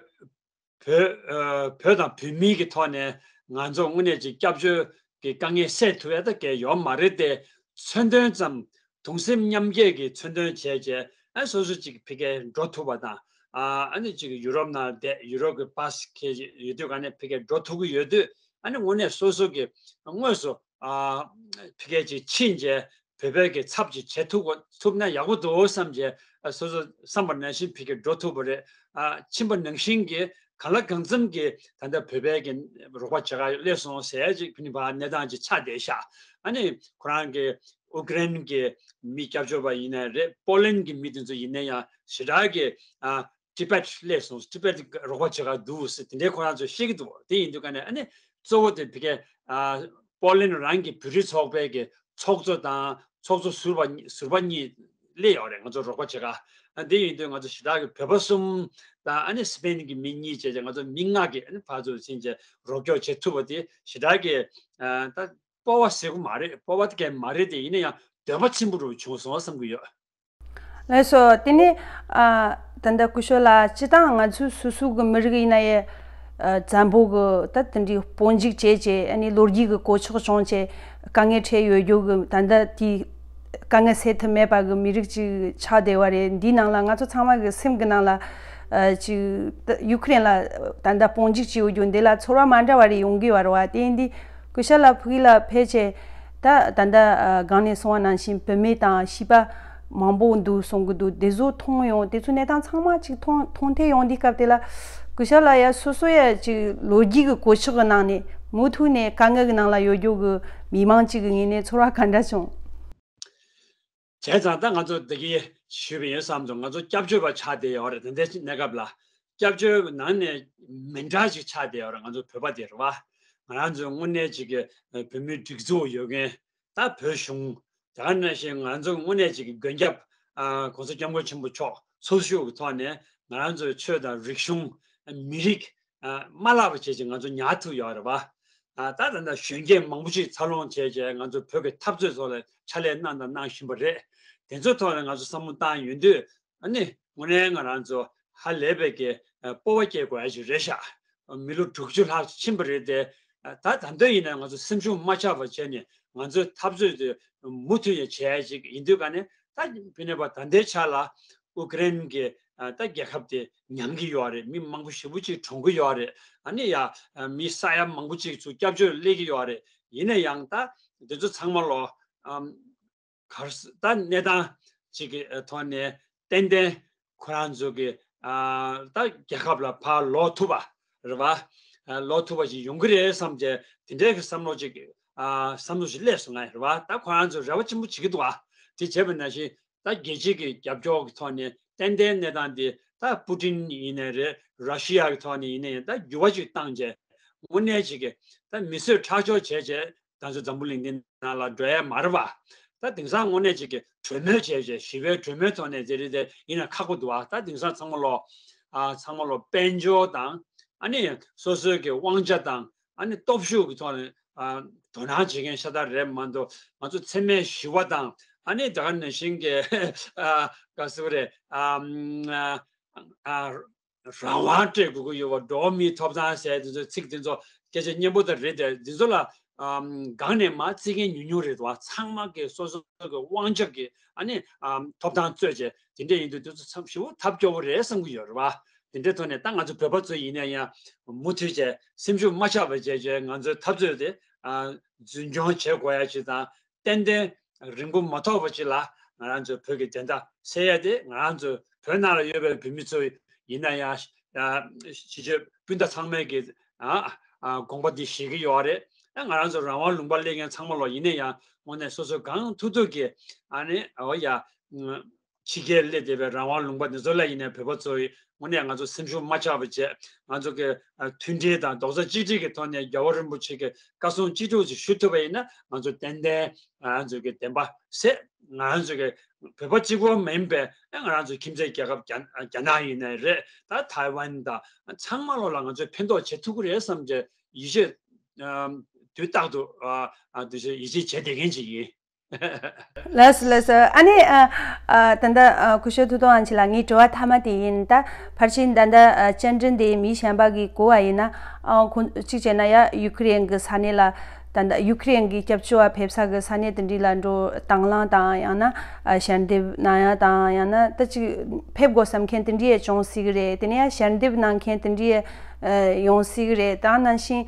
བོད་ཨ་བོད་དང་བོད་མིའི་གི་ཐོག་ནས་ང་ཚོ་དངོས་གནས་ཀྱི་སྐྱབས་བཅོལ་གྱི་དཀའ་ངལ་སེལ་ཐུབ་ཡ་ད་གལ་ཡོད་མ་རེད་དེ། མཚོན་དོན་ཙམ་གདུང་སེམས་མཉམ་སྐྱེད་ཀྱི་མཚོན་དོན་བྱས་བྱས་ཨ་སོ་སོ་ཅིག་ཕ་གིར་འགྲོ་ཐུབ་པ་དང་། ཨ་ཨ་ནི་ཅིག་ཡུ་རོབ་ནང་བསྡད་ཡུ་རོབ་ཀྱི་པཱ་སི་འཁྱེར་ཡོད་དུས་ག་ནས་ཕ་གིར་འགྲོ་ཐུབ་ཀྱི་ཡོད་དུས་ཨ་ནི་དངོས་གནས་སོ་སོ་གི་དངོས་སུ་ཨ་ཕ་གིར་ཅིག་ཕྱིན་བྱས་བོད་པའི་གི་ཚབ་ཅིག་བྱེད་ཐུབ་ཐུབ་ན་ཡག་པོ་འདུག་བསམ་བྱས་ཨ་སོ་སོ་བསམ་པ་ནང་བཞིན་ཕ་གིར་འགྲོ་ཐུབ་པ་རེད། ཨ་ཕྱིན་པ་ནང་བཞིན་གྱི་གང་ལ་གང་འཚམ་གྱི་ད་ལྟ་བོད་པའི་གི་རོགས་པ་བྱེད་ག་སླེབས་སོང་ཟེར་ཅིག་ཕ་གི་ནས་ཕར་གནས་སྟངས་ཅིག་ཆགས་བསྡད་ཤག་ཨ་ནི་ཁོ་རང་གི་ཨུ་ཀེ་རེན་གྱི་མི་སྐྱབས་བཅོལ་བ་ཡིན་ནའི་རེད། པོ་ལན་གྱི་མི་དེ་ཚོ་ཡིན་ན་ཡང་ཞེ་དྲག་གི་ཨ་ཏི་པེད་སླེབས་སོང་། ཏི་པེད་རོགས་པ་བྱེད་ག་འདུག་ཟེར་དེ་འདྲའི་ཁོ་རང་ཚོས་བཤད་ཀྱི་འདུག་དེ་ཡིན་དུས་ག་ནས་ཨ་ནི་གཙོ་བོ་དེ་ཕ་གི་ཨ་པོ་ལན་རང་གི་བོད་རིགས་ཚོགས་པའི་གི་ཚོགས་གཙོ་དང་ཚོགས་གཙོ་ཟུར་པ་གཉིས་ཟུར་པ་གཉིས་སླེབས་ཡོད་རེད། ང་ཚོ་རོགས་པ་བྱེད་ག་ཨ་དེ་ཡིན་དུས་ང་ཚོ་ཞེ་དྲག་གི་བོད་པ་གསུམ་དང་ཨ་ནི་སི་པེན་གྱི་མི་གཉིས་བྱས་བྱས་ང་ཚོ་མི་ལྔ་གི་ཨ་ནི་ཕར་ཚུར་ཕྱིན་བྱས་རོགས་སྐྱོར་བྱེད་ཐུབ་པ་དེ་ཞེ་དྲག་གི་ཨ་ད་སྤོབས་པ་ཟེར་གི་མ་རེད། སྤོབས་པ་དེ་གས་མ་རེད་དེ། ཡིན་ན་ཡང་འདོད་པ་ཆེན་པོ་རུ་བྱུང་སོང་བསམ་གི་ཡོད། ལགས་སོ། དེ་ནས་ཨ་ད་ལྟ་སྐུ་ཞབས་ལགས་སྤྱིར་བཏང་ང་ཚོའི་སོ་སོ་གི་མི་རིགས་ཡིན་ན་ཡང་ཨ་བཙན་པོ་གི་ད་དེ་འདྲའི་སྤོ་འཇུག་བྱས་བྱས་ཨ་ནི་ལོ་རྒྱུས་ཀྱི་གོད་ཆག་བྱུང་བྱས་དཀའ་ངལ་འཕྲད་ཡོད་རྒྱུ་གི་ད་ལྟ་དེའི་དཀའ་ངལ་སེལ་ཐབས་མེད་པ་གི་མི་རིགས་ཅིག་ཆགས་བསྡད་པ་རེད། འདིའི་ནང་ལ་ང་ཚོ་ཚང་མ་གི་སེམས་གི་ནང་ལ་ཨ་ཅིག་ད་ཡུ་ཀེ་རེན་ལ་ད་ལྟ་སྤོ་འཇུག་བྱས་ཡོད་རྒྱུ་འདི་ལ་ཚོར་བ་མ་འདྲ་བ་རེ་ཡོང་གི་ཡོད་རེད་བ། དེ་ཡིན་དུས་སྐུ་ཞབས་ལགས་ཕ་གི་ལ་ཕེབས་བྱས་ད་ད་ལྟ་ཨ་སྒང་ནས་གསུངས་པ་ནང་བཞིན་བུད་མེད་དང་བྱིས་པ་མང་པོ་འདུག་གསུང་གི་འདུག་དེ་ཚོ་མཐོང་ཡོང་། དེ་ཚོ་གནས་སྟངས་ཚང་མ་ཅིག་མཐོང་མཐོང་ཐོས་ཡོང་དུས་སྐབས་དེ་ལ་སྐུ་ཞབས་ལགས་ཡ་སོ་སོ་ཡ་ཅིག་ལོ་རྒྱུས་ཀྱི་གོད་ཆག་གི་ནང་ནས་མུ་མཐུད་ནས་དཀའ་ངལ་གྱི་ནང་ལ་ཡོད་རྒྱུ་གི་མི་མང་ཅིག་གི་ངོས་ནས་ཚོར་བ་ག་འདྲ་བྱུང་། བྱས་ཙང་ད་ང་ཚོ་འདི་གའི་ཞུས་པ་ཡིན་བསམ་ཚོ། ང་ཚོ་སྐྱབས་བཅོལ་བ་ཆགས་བསྡད་ཡོད་རེད། ད་ལྟའི་གནས་སྐབས་ལ་སྐྱབས་བཅོལ་ནང་ནས་མི་འདྲ་ཞིག་ཆགས་བསྡད་ཡོད་རེད། ང་ཚོ་བོད་པ་དེ་རེད་བ། ང་རང་ཚོ་དངོས་གནས་ཅིག་གི་བོད་མིའི་སྒྲིག་འཛུགས་ཡོད་མཁན། ད་བོད་གཞུང་། དེ་ག་ནང་བཞིན་ང་ཚོ་དངོས་གནས་ཅིག་གི་མགོན་སྐྱབས་ཨ་༸གོང་ས་༸སྐྱབས་མགོན་ཆེན་པོ་མཆོག་ཚོགས་ཞུགས་ཀྱི་ཐོག་ནས་ང་རང་ཚོའི་ཆོས་དང་རིག་གཞུང་། མི་རིགས་ཨ་མ་བརླག་པ་བྱས་ཅིག་ང་ཚོ་ཉར་ཐུབ་ཡོད་རེད་བ། ཨ་ད་ད་ལྟ་གཞོན་སྐྱེས་མང་པོ་ཅིག་འཚར་ལོངས་བྱས་བྱས་ང་ཚོ་བོད་ཀྱི་འཐབ་རྩོད་སོགས་ལ་ཕྱག་ལས་གནང་དང་གནང་བཞིན་པ་རེད། དེ་ཚོའི་ཐོག་ནས་ང་ཚོ་བསམ་བློ་བཏང་ཡོང་དུས་ཨ་ནི་དངོས་གནས་ང་རང་ཚོ་ཧ་ལས་པའི་གི་ཨ་སྤོབས་པ་སྐྱེ་དགོས་ཡ་ཞིག་རེད་ཤག་མི་ལོ་དྲུག་ཅུ་ལྷག་ཕྱིན་པ་རེད་དེ། ཨ་ད་ད་ལྟ་ཡིན་ན་ང་ཚོ་སེམས་ཤུགས་མ་ཆག་པ་བྱས་ནས་ང་ཚོའི་འཐབ་རྩོད་དེ་མུ་མཐུད་ནས་བྱས་ཡ་ཞིག་ཡིན་དུས་ག་ནས་ད་དཔེར་ན་བ་ད་ལྟའི་ཆ་ལ་ཨུ་ཀེ་རེན་གྱི་ཨ་ད་རྒྱལ་ཁབ་དེ་ཉམས་ཀྱི་ཡོད་རེད། མི་མང་པོ་ཞེ་པོ་ཅིག་གྲོངས་ཀྱི་ཡོད་རེད། ཨ་ནི་ཡ་ཨ་མི་ས་ཡ་མང་པོ་ཅིག་ཚུར་སྐྱབས་བཅོལ་སླེབས་ཀྱི་ཡོད་རེད། ཡིན་ན་ཡང་ད་འདི་ཚོ་ཚང་མ་ལོ་ཨམ་གར་ས་ད་གནས་སྟངས་ཅིག་གི་ཐོག་ནས་ཏན་ཏན་ཁོ་རང་ཚོ་གི་ཨ་ད་རྒྱལ་ཁབ་ལ་ཕར་ལོག་ཐུབ་པ་རེད་བ། ཨ་ལོག་ཐུབ་པ་ཞིག་ཡོང་གི་རེད་བསམ་བྱས་དེ་འདྲའི་གི་བསམ་བློ་ཅིག་ཨ་བསམ་བློ་ཞིག་སླེབས་སོང་ང་རེད་བ། ད་ཁོ་རང་ཚོ་རེ་བ་ཆེན་པོ་བྱེད་ཀྱི་འདུག་ཨ། དེ་བྱས་པ་ནང་བཞིན་ད་རྒྱལ་སྤྱི་གི་རྒྱབ་སྐྱོར་གྱི་ཐོག་ནས་ཏན་ཏན་གནས་སྟངས་འདི་ད་པུ་ཏིན་ཡིན་ནའི་རེད། ར་ཤི་ཡ་གི་ཐོག་ནས་ཡིན་ནའི་ཡང་ད་འགྱུར་བ་ཅིག་བཏང་བྱས་དངོས་གནས་ཅིག་གི་ད་མི་གསོད་ཁྲག་སྦྱོར་བྱས་བྱས་ད་ཚོ་འཛམ་བུ་གླིང་འདི་ནང་ལ་འགྲོ་ཡ་མ་རེད་བ། ད་དེང་སང་དངོས་གནས་ཅིག་གི་གྲོས་མོལ་བྱས་བྱས་ཞི་བའི་གྲོས་མོལ་ཐོག་ནས་དེ་རེད་དེ་ཡིན་ན་ཁག་པོ་འདུག་བ། ད་དེང་སང་ཚང་མ་ལོ་ཨ་ཚང་མ་ལོ་དཔལ་འབྱོར་དང་ཨ་ནི་སོ་སོའི་གི་དབང་ཆ་དང་ཨ་ནི་སྟོབས་ཤུགས་ཀྱི་ཐོག་ནས་ཨ་དོ་སྣང་བྱེད་མཁན་ཤ་སྟག་རེད་མ་གཏོགས་ང་ཚོ་འཚེ་མེད་ཞི་བ་དང་ཨ་ནི་དེ་ག་ནང་བཞིན་གྱི་ཨ་ག་ཟེར་བ་རེད། ཨ་ཨ་རང་དབང་སྤྲད་དགོས་ཀྱི་ཡོད་པ། འགྲོ་བ་མིའི་ཐོབ་ཐང་ཟེར་དེ་ཚོ་ཚིག་དེ་ཚོ་སྐད་ཆ་སྙན་པོ་དང་རེད་དེ། འདི་ཚོ་ལ་ཨམ་སྒང་ནས་མར་བརྩི་མཁན་ཉུང་ཉུང་རེད་བ། ཚང་མ་གི་སོ་སོ་གི་དབང་ཆ་གི་ཨ་ནི་ཨམ་ཐོབ་ཐང་རྩོད་བྱས་དེ་འདྲ་ཡིན་དུས་དེ་ཚོ་ཚང་ཞེ་པོ་ཐབས་སྐྱོ་བོ་རེད་བསམ་གྱི་ཡོད་རེད་བ། དེ་འདྲའི་ཐོག་ནས་ད་ང་ཚོ་བོད་པ་ཚོ་ཡིན་ན་ཡང་མུ་མཐུད་བྱས་སེམས་ཤུགས་མ་ཆག་པ་བྱས་བྱས་ང་ཚོའི་འཐབ་རྩོད་དེ་ཨ་རྒྱུན་འཁྱོངས་བྱེད་དགོས་ཡ་ཅིག་དང་། ཏན་ཏན་རིང་པོ་མ་ཐོགས་པ་ཅིག་ལ་ང་རང་ཚོའི་བོད་ཀྱི་བདེན་མཐའ་གསལ་ཡ་དེ། ང་རང་ཚོ་བོད་ནང་ལ་ཡོད་པའི་བོད་མི་ཚོ་ཡིན་ན་ཡང་ཨ་སྤྱི་ཁྱབ་སྤུན་ཟླ་ཚང་མས་ཀྱི་ཨ་ཨ་དགོངས་པ་འདི་བཞེས་ཀྱི་ཡོད་རེད། ཨ་ང་རང་ཚོ་རང་དབང་ལུང་པ་སླེབས་མཁན་ཚང་མ་ལོ་ཡིན་ན་ཡང་དངོས་གནས་སོ་སོ་གང་ཐུབ་ཐུབ་ཀྱིས་ཨ་ནི་འོ་ཡ། ཕྱི་རྒྱལ་སླེབས་བསྡད་པའི་རང་དབང་ལུང་པ་འདི་ཚོ་ལ་ཡིན་ནའི་བོད་པ་ཚོ་ཡི་དངོས་གནས་ང་ཚོ་སེམས་ཤུགས་མ་ཆག་པ་བྱས། ང་ཚོ་གི་ཨ་མཐུན་སྒྲིལ་དང་རྡོག་རྩ་གཅིག་སྒྲིལ་གྱི་ཐོག་ནས་རྒྱལ་བ་རིན་པོ་ཆེ་གི་བཀའ་གསུང་ཅི་སྒྲུབ་ཅིག་ཞུ་ཐུབ་པ་ཡིན་ན། ང་ཚོ་ཏན་ཏན་ང་ཚོ་གི་བདེན་པ་ཟེར། ང་ཚོ་གི་བོད་པ་གཅིག་པོ་མིན་པའི་ང་རང་ཚོ་ཁྱིམ་མཚེས་རྒྱལ་ཁབ་རྒྱ་རྒྱ་ནག་ཡིན་ནའི་རེད། ད་ཐའེ་ཝན་དང་ཚང་མ་ལོ་ལ་ང་ཚོས་ཕན་ཐོགས་བྱེད་ཐུབ་ཀྱི་རེད་བསམ་བྱས་ཡིད་ཆེས་ཨ་དུས་རྟག་ཏུ་ཨ་ཨ་དུས་ཚོད་ཡིད་ཆེས་བྱེད་བསྡད་མཁན་ཅིག་ཡིན། ལགས་སོ་ལགས་སོ། ཨ་ནི་ཨ་ཨ་ད་ལྟ་ཨ་སྐུ་ཞབས་ཐུབ་བསྟན་དབང་ཆེན་ལགས། ངའི་དྲི་བ་མཐའ་མ་དེ་ཡིན། ད་ཕལ་ཆེར་ད་ལྟ་ཨ་བཅར་འདྲི་འདི་མི་གཞན་པ་གིས་གོ་བ་ཡིན་ན། ཨ་ཁོང་གཅིག་བྱས་ན་ཡ་ཡུ་ཀེ་རེན་གྱི་ས་གནས་ལ། ད་ལྟ་ཡུ་ཀེ་རེན་གྱི་སྐྱབས་བཅོལ་བ་ཕེབས་ས་གི་ས་གནས་དེ་འདྲ་ལ་འགྲོ་དང་བླངས་དང་ཡང་ན་ཨ་ཞལ་འདེབས་གནང་ཡ་དང་ཡང་ན་ད་ཅིག་ཕེབས་དགོས་བསམ་མཁན་དེ་འདྲ་ཡང་བྱུང་སྲིད་ཀྱི་རེད། དེ་ནས་ཡ་ཞལ་འདེབས་གནང་མཁན་དེ་འདྲ་ཡང་ཨ་ཡོང་སྲིད་ཀྱི་རེད། ད་ནང་བཞིན་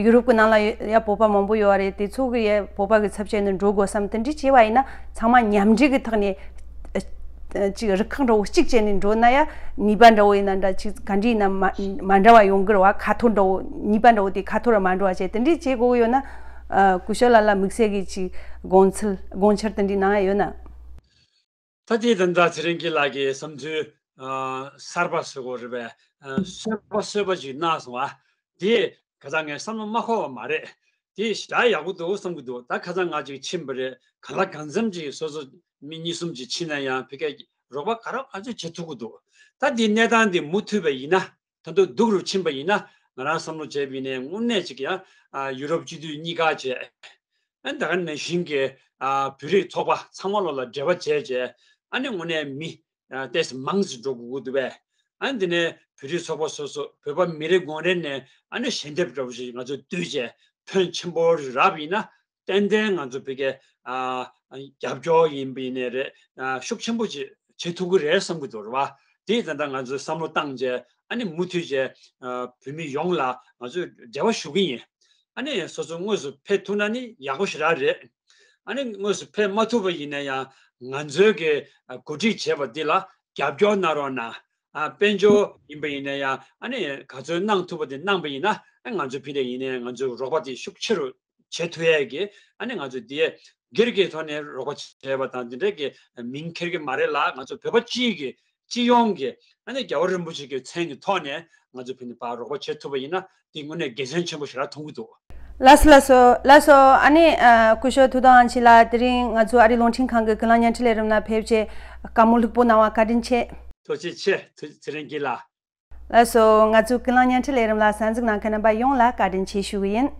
ཡུ་རོབ་ཀྱི་ནང་ལ་ཡ་བོད་པ་མང་པོ་ཡོད་རེད། དེ་ཚོ་གི་ཡ་བོད་པ་གི་ཚབ་བྱས་ནས་འགྲོ་དགོས་བསམ་དེ་འདྲ་བྱས་པ་ཡིན་ན་ཚང་མ་མཉམ་འབྲེལ་གྱི་ཐོག་ནས་ཨ་ཅིག་རུ་ཁག་འདྲ་བོ་གཅིག་བྱས་ནས་འགྲོ་ན་ཡ་ནུས་པ་འདྲ་བོ་ཡིན་ན་འདྲ། ཅིག་ག་འདྲ་ཡིན་ན་མ་མ་འདྲ་བ་ཡོང་གི་རེད་བ། ཁ་ཐོར་འདྲ་བོ་ནུས་པ་འདྲ་བོ་དེ་ཁ་ཐོར་ར་མ་འགྲོ་བ་བྱས་དེ་འདྲ་བྱེད་དགོས་ཀྱི་ཡོད་ན། ཨ་སྐུ་ཞབས་ལགས་ལ་དམིགས་བསལ་གྱི་ཅིག་དགོངས་ཚུལ་དགོངས་འཆར་དེ་འདྲ་གནང་ཡ་ཡོད་ན། ད་དེ་ད་ལྟ་ཚེ་རིང་སྐྱིད་ལགས་ཀྱི་བསམ་ཚུལ་ཨ་གསར་པ་བཟོ་དགོས་རེད་པས། ཨ་གསར་པ་བཟོས་པ་ཅིག་གནང་སོང་བ། དེ་ཁ་སང་ངས་བསམ་བློ་མ་འཁོར་བ་མ་རེད། དེ་ཞེ་དྲག་ཡག་པོ་འདུག་བསམ་གྱི་འདུག་ད་ཁ་སང་ང་ཅིག་ཕྱིན་པ་རེད། གང་ལ་གང་འཚམ་ཅིག་སོ་སོ་མི་གཉིས་གསུམ་ཅིག་ཕྱིན་ན་ཡང་ཕ་གིར་རོགས་པ་ག་རེ་ག་ཚོད་བྱེད་ཐུབ་ཀྱི་འདུག་ད་དེ་གནས་སྟངས་དེ་མུ་མཐུད་པ་ཡིན་ན། ད་དུང་སྡུག་རུ་ཕྱིན་པ་ཡིན་ན། ང་རང་བསམ་བློ་བྱས་པ་ཡིན་ནའི་དངོས་གནས་ཅིག་ཡང་ཨ་ཡུ་རོབ་སྤྱི་འཐུས་གཉིས་ཀ་བྱས། ཨ་ད་ག་ནང་བཞིན་གྱི་ཨ་བོད་རིགས་ཚོགས་པ་ཚང་མ་ལོ་ལ་འབྲེལ་བ་བྱས་བྱས། ཨ་ནི་དངོས་གནས་མི་ཨ་ཏོག་ཙམ་མང་ཙམ་འགྲོ་དགོས་ཀྱི་འདུག་པས། ཨ་ནི་དེ་ནས་བོད་རིགས་ཚོགས་པ་སོ་སོ་བོད་པ་མི་རེ་ངོ་རེ་ནས་ཨ་ནི་ཞལ་འདེབས་འདྲ་བོ་ཞིག་ང་ཚོས་བསྡུས་བྱས་ཕོན་ཆེན་པོ་རག་པ་ཡིན་ན། ཏན་ཏན་ང་ཚོ་ཕ་གིའི་ཨ་རྒྱབ་སྐྱོར་ཡིན་པ་ཡིན་ནའི་རེད། ཨ་ཤུགས་ཆེན་པོ་ཅིག་བྱེད་ཐུབ་ཀྱི་རེད་བསམ་གྱི་འདུག་རེད་བ། དེ་ད་ལྟ་ང་ཚོས་བསམ་བློ་བཏང་བྱས་ཨ་ནི་མུ་མཐུད་བྱས་ཨ་བོད་མི་ཡོངས་ལ་ང་ཚོས་འབྲེལ་བ་ཞུ་གི་ཡིན། ཨ་ནི་སོ་སོ་དངོས་སུ་ཕེབས་ཐུབ་ན་ནི་ཡག་པོ་ཞེ་དྲག་རེད། ཨ་ནི་དངོས་སུ་ཕེབས་མ་ཐུབ་པ་ཡིན་ན་ཡང་ང་ཚོའི་གི་ཨ་གོ་སྒྲིག་བྱས་པ་འདི་ལ་རྒྱབ་སྐྱོར་གནང་རོགས་གནང་། ཨ་དཔལ་འབྱོར་ཡིན་པ་ཡིན་ན་ཡང་ཨ་ནི་ག་ཚོད་གནང་ཐུབ་པ་དེ་གནང་པ་ཡིན་ན། ཨ་ང་ཚོ་ཕ་གིར་ཡིན་ནའི་ང་ཚོའི་རོགས་པ་དེ་ཤུགས་ཆེ་རུ་བྱེད་ཐུབ་ཡས་ཀྱི་ཨ་ནི་ང་ཚོ་དེ་སྒེར་གྱི་ཐོག་ནས་རོགས་པ་བྱས་པ་དང་དེ་འདྲ་གི་མིང་འཁྱེར་གྱི་མ་རེད་ལ། ང་ཚོ་བོད་པ་སྤྱི་གི་སྤྱི་ཡོངས་ཀྱི་ཨ་ནི་རྒྱལ་བ་རིན་པོ་ཆེ་གི་མཚན་གྱི་ཐོག་ནས་ང་ཚོ་ཕ་གིར་ཕར་རོགས་པ་བྱེད་ཐུབ་པ་ཡིན་ན་དེ་དངོས་གནས་དགེ་མཚན་ཆེན་པོ་ཞེ་དྲག་མཐོང་གི་འདུག་ལགས་སོ་ལགས་སོ་ལགས་སོ། ཨ་ནི་ཨ་སྐུ་ཞབས་ཐུབ་བསྟན་དབང་ཆེན་ལགས། དེ་རིང་ང་ཚོ་ཨ་རིའི་རླུང་འཕྲིན་ཁང་གི་ཀུན་གླེང་བརྙན་འཕྲིན་ལས་རིམ་ལ་ཕེབས་བྱས་བཀའ་མོལ་ལྷུག་པོ་གནང་བ་བཀའ་དྲིན་ཆེ། ཐུགས་རྗེ་ཆེ། ཐུགས་ཚེ་རིང་སྐྱིད་ལགས། ལགས་སོ། ང་ཚོའི་ཀུན་གླེང་བརྙན་འཕྲིན་ལས་རིམ་ལ་གསན་གཟིགས་གནང་མཁན་རྣམ་པ་ཡོངས་ལ་བཀའ་དྲིན་ཆེ་ཞུ་གི་ཡིན།